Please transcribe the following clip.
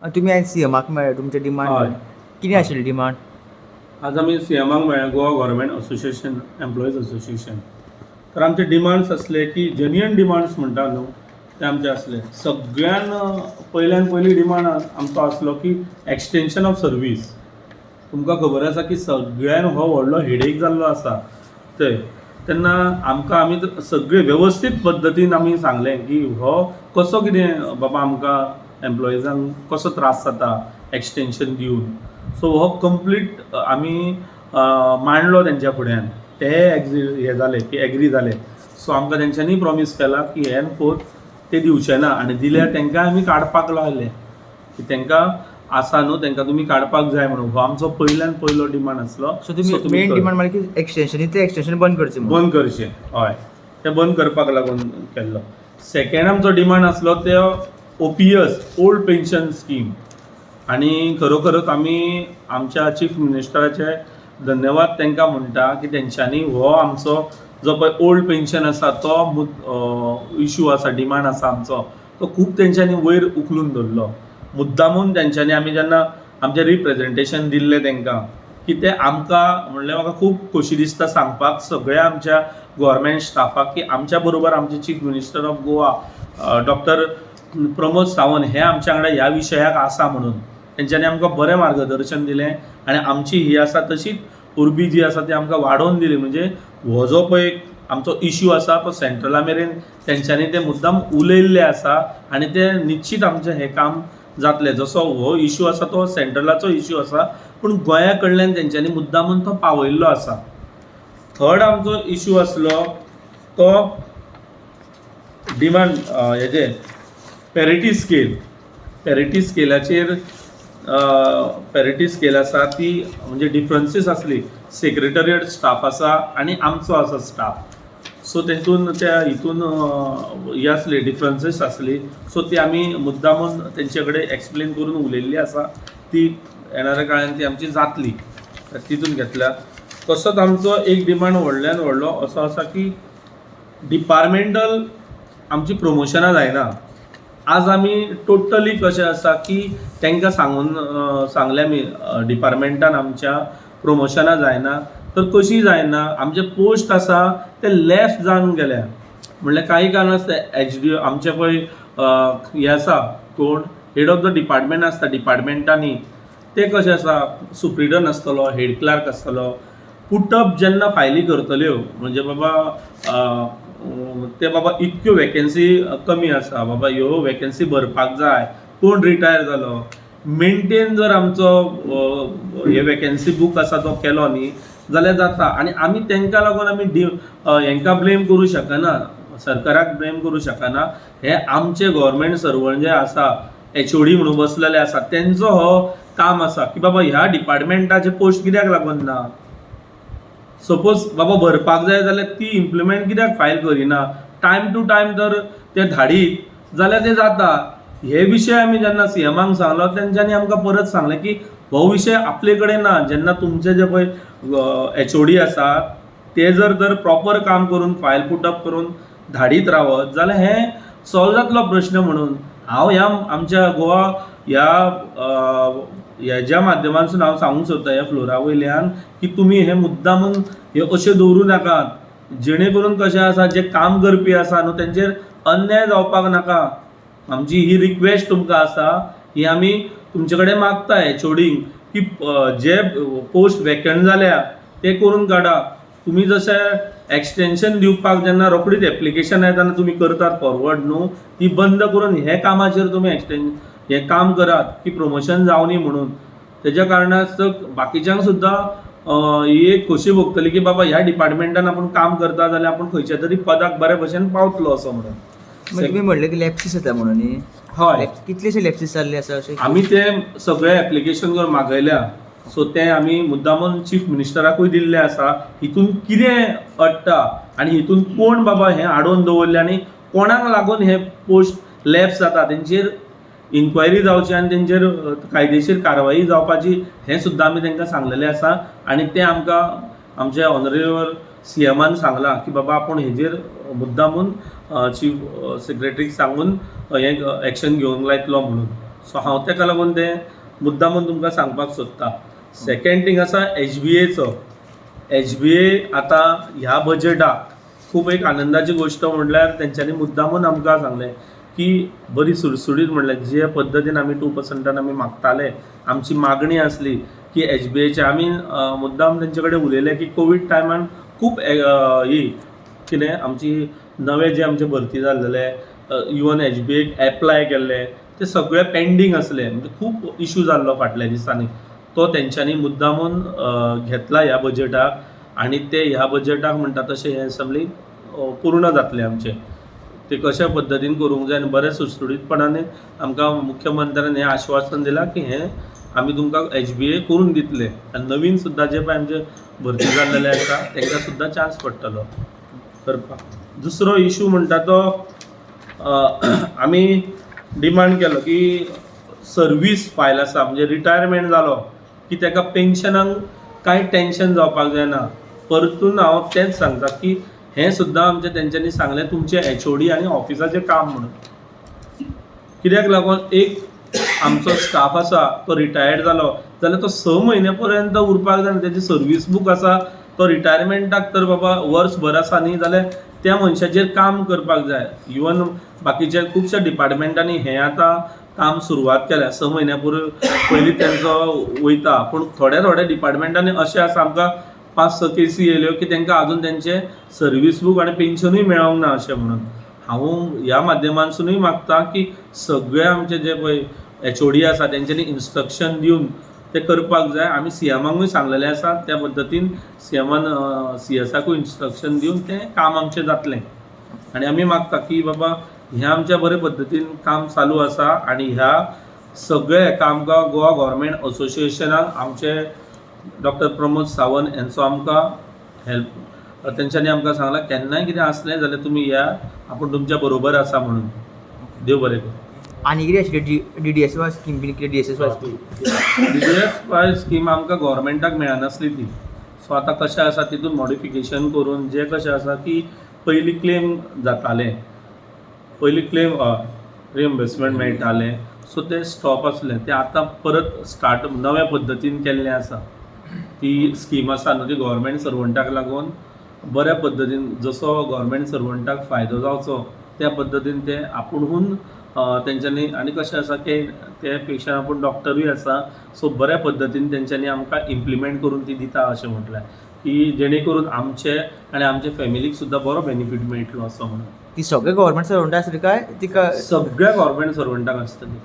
तुमी आयज सीएमाक मेळ्ळे, तुमचे डिमांड कितें आशिल्ली डिमांड? आज आमी सीएमाक मेळ्ळे, Goa government association, employees association. तर आमचे डिमांड्स आसले की जेन्युइन डिमांड्स म्हणटा न्हू, ते आमचे आसले. सगळ्यान पयल्यान पयली डिमांड आमचो आसलो की एक्सटेंशन ऑफ सर्वीस. तुमकां खबर आसा की सगळ्यान हो व्हडलो हेडेक जाल्लो आसा. ते तेन्ना आमकां आमी सगळे वेवस्थीत पद्दतीन आमी सांगलें की हो कसो कितें बाबा आमकां एम्प्लॉइजांक कसो त्रास जाता एक्सटेंशन दिवन. सो हो कंप्लीट आमी मांडलो तेंच्या फुड्यान. ते हे जाले की एग्री जाले. सो आमकां तेंच्यांनी प्रॉमीस केला की हेन फोर्थ ते दिवचे ना आनी दिल्यार तांकां आमी काडपाक लायले की तांकां आसा न्हू, तांकां तुमी काडपाक जाय म्हणून. हो आमचो पयल्यान पयलो डिमांड आसलो. सो तुमी मेन डिमांड म्हणल्यार की एक्सटेंशन, ते एक्सटेंशन बंद करचें म्हणून. बंद करचें, हय, तें बंद करपाक लागून केल्लो. सेकंड आमचो डिमांड आसलो ते ओपीएस, ओल्ड पेन्शन स्कीम. आनी खरोखरच आमी आमच्या चीफ मिनिस्टराचे धन्यवाद तांकां म्हणटा की तेंच्यांनी हो आमचो जो पळय ओल्ड पेन्शन आसा तो इशू आसा, डिमांड आसा आमचो, तो खूब तेंच्यांनी वयर उखलून धरलो मुद्दामून. तेंच्यांनी आमी जेन्ना आमचें रिप्रेजेंटेशन दिल्लें तांकां की ते आमकां म्हणल्यार म्हाका खूब खोशी दिसता सांगपाक सगळ्या आमच्या गोवोरमेंट स्टाफाक की आमच्या बरोबर आमचे chief minister of Goa doctor Pramod Sawant हे आमच्या वांगडा ह्या विशयाक आसा म्हणून. तेंच्यांनी आमकां बरें मार्गदर्शन दिलें आनी आमची ही आसा तशीच उर्बी जी आसा ती आमकां वाडोवन दिली. म्हणजे हो जो पळय आमचो इश्यू आसा तो सेंट्रला मेरेन तेंच्यांनी ते मुद्दाम उलयल्ले आसा आनी ते निश्चीत आमचें हें काम जातलें. जसो हो इश्यू आसा तो सेंट्रलाचो इश्यू आसा, पूण गोंया कडल्यान तेंच्यांनी मुद्दामून तो पावयल्लो आसा. थर्ड आमचो इश्यू आसलो तो डिमांड हेजे पॅरिटी स्केल. पॅरिटी स्केलाचेर, पॅरिटी स्केल आसा ती म्हणजे डिफरन्सीस आसली, सेक्रेटरिएट स्टाफ आसा आनी आमचो आसा स्टाफ. सो तेतून त्या हितून हे आसले, डिफरन्सीस आसली. सो ती आमी मुद्दामून तेंचे कडेन एक्सप्लेन करून उलयल्ली आसा. ती येणाऱ्या काळान ती आमची जातली, तितून घेतल्या. तसोच आमचो एक डिमांड व्हडल्यान व्हडलो असो आसा की डिपार्टमेंटल आमची प्रमोशनां जायना. आज आमी टोटली कशें आसा की तांकां सांगून सांगलें आमी, डिपार्टमेंटान आमच्या प्रमोशनां जायना तर कशीं जायना? आमचे पोस्ट आसा ते लॅप्स जावन गेल्या. म्हणल्यार काही कारणास्तव एच डी आमचे पळय हे आसा, कोण हेड ऑफ the department आसता डिपार्टमेंटांनी, ते कशें आसा, सुप्रिडंट आसतलो, हेड क्लार्क आसतलो, पुटअप जेन्ना फायली करतल्यो, म्हणजे बाबा ते बाबा इतक्यो वेकेन्सी कमी आसा, बाबा ह्यो वेकेन्सी भरपाक जाय, कोण रिटायर जालो, मेंटेन जर आमचो हे वेकेन्सी बूक आसा तो केलो न्ही जाल्यार जाता. आनी आमी तांकां लागून आमी हेंकां ब्लेम करूं शकना, सरकाराक ब्लेम करूं शकना. हे आमचे गोवोरमेंट सर्वंट जे आसा, एचओडी म्हणून बसलेले आसा, तेंचो हो काम आसा की बाबा ह्या डिपार्टमेंटाचे पोस्ट कित्याक लागून ना? सपोज बाबा भरपाक जाय जाल्यार ती इम्प्लिमेंट कित्याक फायल करिना? टायम टू टायम जर ते धाडीत जाल्यार ते जाता. हे विशय आमी जेन्ना सीएमाक सांगलो, तेंच्यांनी आमकां परत सांगलें की हो विशय आपले कडेन ना. जेन्ना तुमचे जे पळय एचओडी आसा ते जर तर प्रॉपर काम करून फायल पुटअप करून धाडीत रावत जाल्यार हें सॉल्व जातलो प्रश्न म्हणून. हांव ह्या आमच्या गोवा ह्या हेज्या माध्यमांतसून हांव सांगूंक सोदता ह्या फ्लोरा वयल्यान की तुमी हे मुद्दामून हे अशें दवरूं नाकात, जेणे करून कशें आसा, जे काम करपी आसा न्हू तेंचेर अन्याय जावपाक नाका. आमची ही रिक्वेस्ट तुमकां आसा, ही आमी तुमचे कडेन मागता एचओडींक की जे पोस्ट वेकंट जाल्या ते करून काडा. तुमी जशें एक्सटेंशन दिवपाक जेन्ना रोखडीच एप्लिकेशन येता तेन्ना तुमी करतात फॉरवर्ड न्हू, ती बंद करून हे कामाचेर तुमी एक्सटेंड हें काम करात की प्रमोशन जावनी म्हणून. तेज्या कारणास्तव बाकीच्यांक सुद्दां ही एक खोशी भोगतली की बाबा ह्या डिपार्टमेंटान आपूण काम करता जाल्यार आपूण खंयच्या तरी पदाक बऱ्या भशेन पावतलो असो म्हणून. मागीर तुमी म्हणलें की लॅप्सीस जाता म्हणून न्ही? हय. कितलेशे लॅप्सीस जाल्ले आसा अशें? आमी ते सगळे एप्लिकेशन करून मागयल्या. सो ते आमी मुद्दामून चीफ मिनिस्टराकूय दिल्ले आसा. हितून कितें अडटा आनी हितून कोण बाबा हें आडोवन दवरलें आनी कोणाक लागून हे पोस्ट लॅप्स जाता, तेंचेर इन्क्वायरी जावची आनी तेंचेर कायदेशीर कारवाई जावपाची, हें सुद्दां आमी तांकां सांगलेलें आसा. आनी तें आमकां आमच्या ऑनरेबल सीएमान सांगलां की बाबा आपूण हेजेर मुद्दामून चीफ सेक्रेटरीक सांगून हें एक्शन घेवंक लायतलो म्हणून. सो हांव तेका लागून तें मुद्दामून तुमकां सांगपाक सोदता. सेकेंड थींग आसा एचबीएचो. एचबीए आतां ह्या बजटाक खूब एक आनंदाची गोश्ट म्हणल्यार तेंच्यांनी मुद्दामून आमकां सांगलें की बरी सुडसुडीत म्हणल्यार जे पद्दतीन आमी 2%न आमी मागताले, आमची मागणी आसली की एचबीएचे आमी मुद्दाम तेंचे कडेन उलयले की कोवीड टायमान खूब ही कितें आमची नवे जे आमचे भरती जाल्लेले, इवन एचबीएक एप्लाय केल्ले ते सगळे पेंडींग आसले, म्हणजे खूब इशू जाल्लो फाटल्या दिसांनी. तो तेंच्यांनी मुद्दामून घेतला ह्या बजटाक आनी ते ह्या बजटाक म्हणटा तशें हें असेंब्ली पूर्ण जातलें आमचें. ते कशा पद्दतीन करूंक जाय आनी बऱ्या सुडसुडीतपणान आमकां मुख्यमंत्र्यान हें आश्वासन दिलां की हें आमी तुमकां एचबीए करून दितले आनी नवीन सुद्दां जे पळय आमचे भरती जाल्लेले आसा तांकां सुद्दां चान्स पडटलो करपाक. दुसरो इशू म्हणटा तो आमी डिमांड केलो की सर्वीस फायल आसा, म्हणजे रिटायरमेंट जालो की ताका पेन्शनाक कांय टेंशन जावपाक जायना. परतून हांव तेंच सांगता की हें सुद्दां आमचें तेंच्यांनी सांगलें तुमचें एचओडी आनी ऑफिसाचें काम म्हणून. कित्याक लागून एक आमचो स्टाफ आसा तो रिटायर्ड जालो जाल्यार तो 6 म्हयने पर्यंत उरपाक जायना. तेजी सर्वीस बूक आसा, तो रिटायरमेंटाक तर बाबा वर्सभर आसा न्ही, जाल्यार त्या मनशाचेर काम करपाक जाय. इवन बाकीच्या खुबश्या डिपार्टमेंटांनी हें आतां काम सुरवात केल्या, 6 म्हयन्या पयलीं तेंचो वयता. पूण थोड्या थोड्या डिपार्टमेंटांनी अशें आसा, आमकां 5-6 केसी येयल्यो की तांकां आजून तेंचे सर्वीस बूक आनी पेन्शनूय मेळोंक ना अशें म्हणून. हांव ह्या माध्यमांतसुनूय मागता की सगळे आमचे जे पळय एचओडी आसा तेंच्यांनी इन्स्ट्रक्शन दिवन ते करपाक जाय. आमी सीएमाकूय सांगलेलें आसा, त्या पद्दतीन सीएमान सीएसाकूय इन्स्ट्रक्शन दिवन तें काम आमचें जातलें. आनी आमी मागता की बाबा हें आमच्या बरे पद्दतीन काम चालू आसा आनी ह्या सगळे हेका आमकां गोवा गव्हर्मेंट असोसिएशनाक आमचे डॉक्टर प्रमोद सावंत हेंचो आमकां हेल्प, तेंच्यांनी आमकां सांगलां केन्नाय कितें आसलें जाल्यार तुमी या, आपूण तुमच्या बरोबर आसा म्हणून. देव बरें करूं. आनी कितें आशिल्लें डीडीएसवाय स्कीम बीन कितें डीएसएसवाय स्कीम? डीडीएसवाय स्कीम आमकां गव्हर्मेंटाक मेळनासली ती. सो आतां कशें आसा तितून मॉडिफिकेशन करून जें कशें आसा की पयलीं क्लेम जातालें, पयलीं क्लेम रिएम्बर्समेंट मेळटालें, सो तें स्टॉप आसलें, तें आतां परत स्टार्ट नव्या पद्दतीन केल्लें आसा. ती स्कीम आसा न्हू ती गव्हर्मेंट सर्वंटाक लागून बऱ्या पद्दतीन जसो गव्हर्मेंट सर्वंटाक फायदो जावचो त्या पद्दतीन ते आपुणून तेंच्यांनी. आनी कशें आसा की ते पेशा आपूण डॉक्टरूय आसा, सो बऱ्या पद्दतीन तेंच्यांनी आमकां इम्प्लिमेंट करून ती दिता अशें म्हटल्यार की जेणे करून आमचे आनी आमचे फॅमिलीक सुद्दां बरो बेनिफीट मेळटलो असो म्हणून. ती सगळे गव्हर्मेंट सर्वंट आसली काय तिका? सगळ्या गव्हर्मेंट सर्वंटाक आसतली.